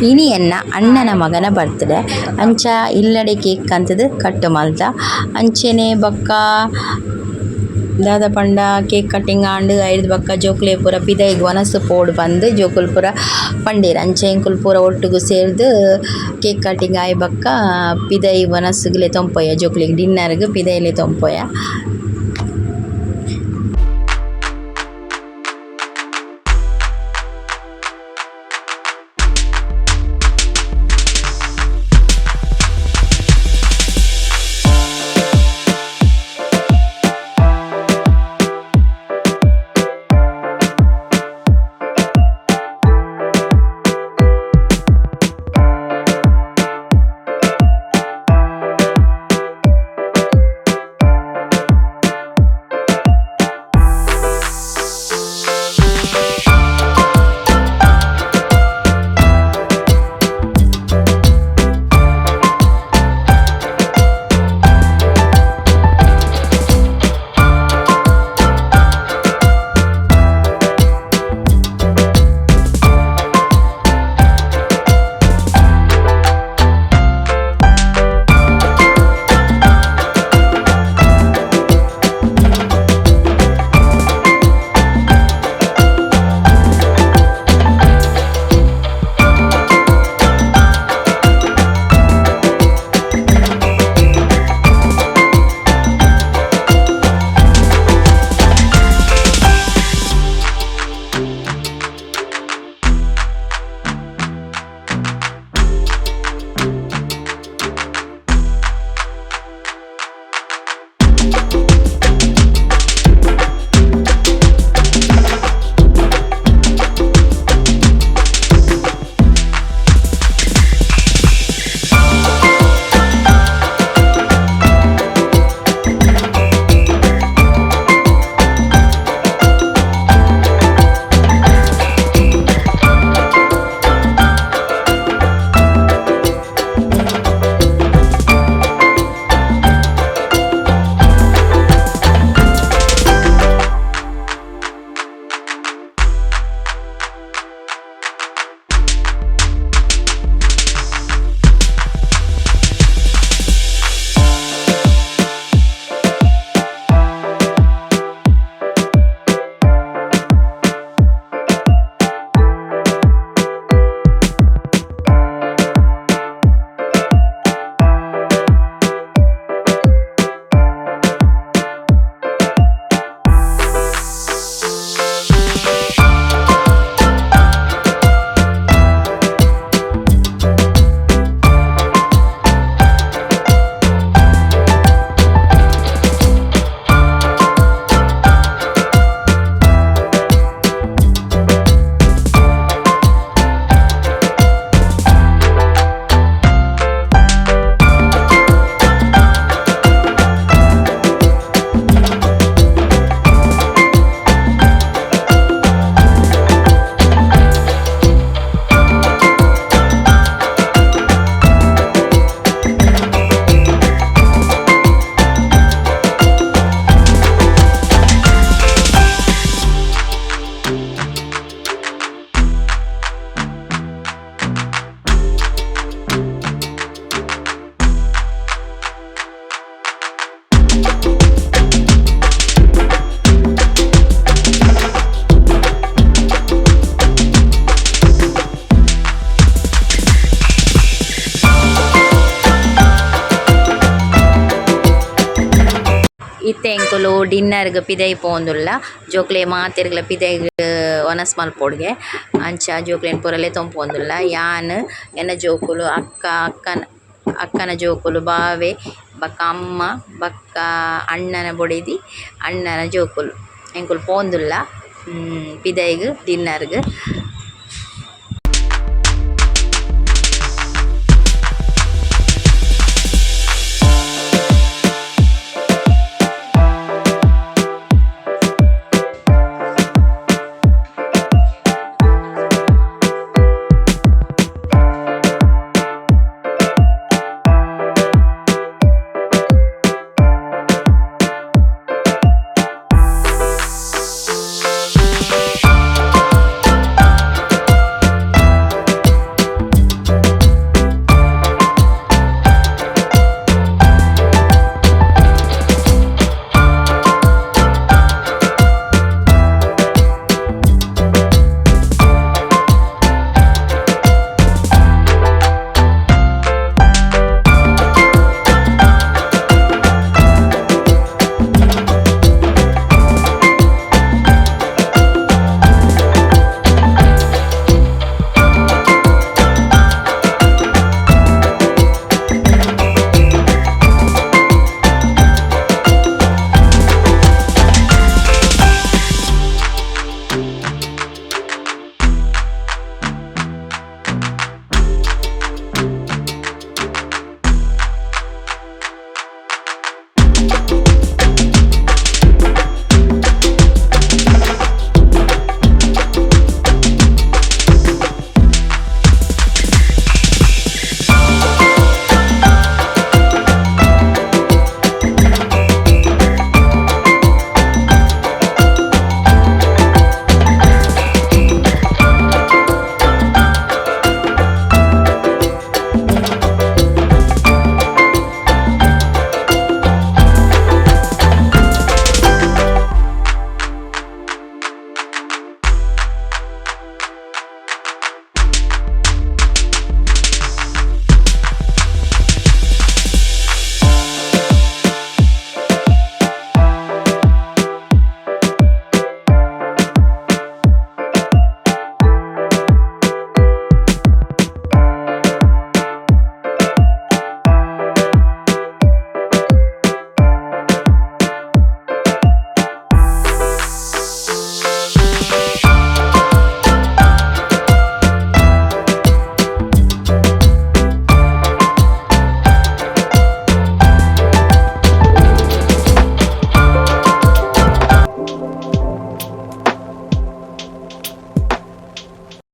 ಇನಿ ಎನ್ನ ಅಣ್ಣನ ಮಗನ ಬರ್ತ್ಡೇ ಅಂಚ ಇಲ್ಲಡೆ ಕೇಕ್ ಕಂತುದು ಕಟ್ ಮಲ್ತ ಅಂಚನೆ ಬೊಕ್ಕ ದಾದ ಪಂಡ ಕೇಕ್ ಕಟ್ಟಿಂಗ್ ಆಂಡ್ ಐರ್ದ್ ಬೊಕ್ಕ ಜೋಕುಲೆಗ್ ಪೂರ ಪಿದಯ್ಗ್ ವನಸ್ ಪೋವೊಡು ಪಂದ್ ಜೋಕುಲು ಪೂರ ಪಂಡೆರ್ ಅಂಚ ಎಂಕುಲು ಪೂರ ಒಟ್ಟುಗು ಸೇರ್ದ್ ಕೇಕ್ ಕಟ್ಟಿಂಗ್ ಆಯಿ ಬೊಕ್ಕ ಪಿದಯ್ ವನಸ್ಗ್ ಲೆತೊಂದು ಪೋಯ ಜೋಕುಲೆಗ್ ಡಿನ್ನರ್ ಗ್ ಪಿದಯ್ ಲೆತೊಂದು ಪೋಯ. ಇತ್ತೆ ಎಂಕುಲು ಡಿನ್ನರ್ಗ್ ಪಿದಯ್ ಪೋವೊಂದುಲ್ಲ ಜೋಕ್ಲೆ ಮಾತೆರ್ಗ್ಲ ಪಿದಯ್ಗ್ ವನಸ್ ಮಲ್ಪೊಡ್ಗೆ ಅಂಚ ಜೋಕ್ಲೆನ್ ಪೂರ ಲೆತೊಂದು ಪೋವೊಂದುಲ್ಲ ಯಾನ್ ಎನ್ನ ಜೋಕುಲು ಅಕ್ಕ ಅಕ್ಕನ ಅಕ್ಕನ ಜೋಕುಲು ಬಾವೆ ಬೊಕ ಅಮ್ಮ ಬೊಕ್ಕ ಅಣ್ಣನ ಬೊಡೆದಿ ಅಣ್ಣನ ಜೋಕುಲು. ಎಂಕುಲು ಪೋವೊಂದುಲ್ಲ ಪಿದಯ್ಗ್ ಡಿನ್ನರ್ಗ್.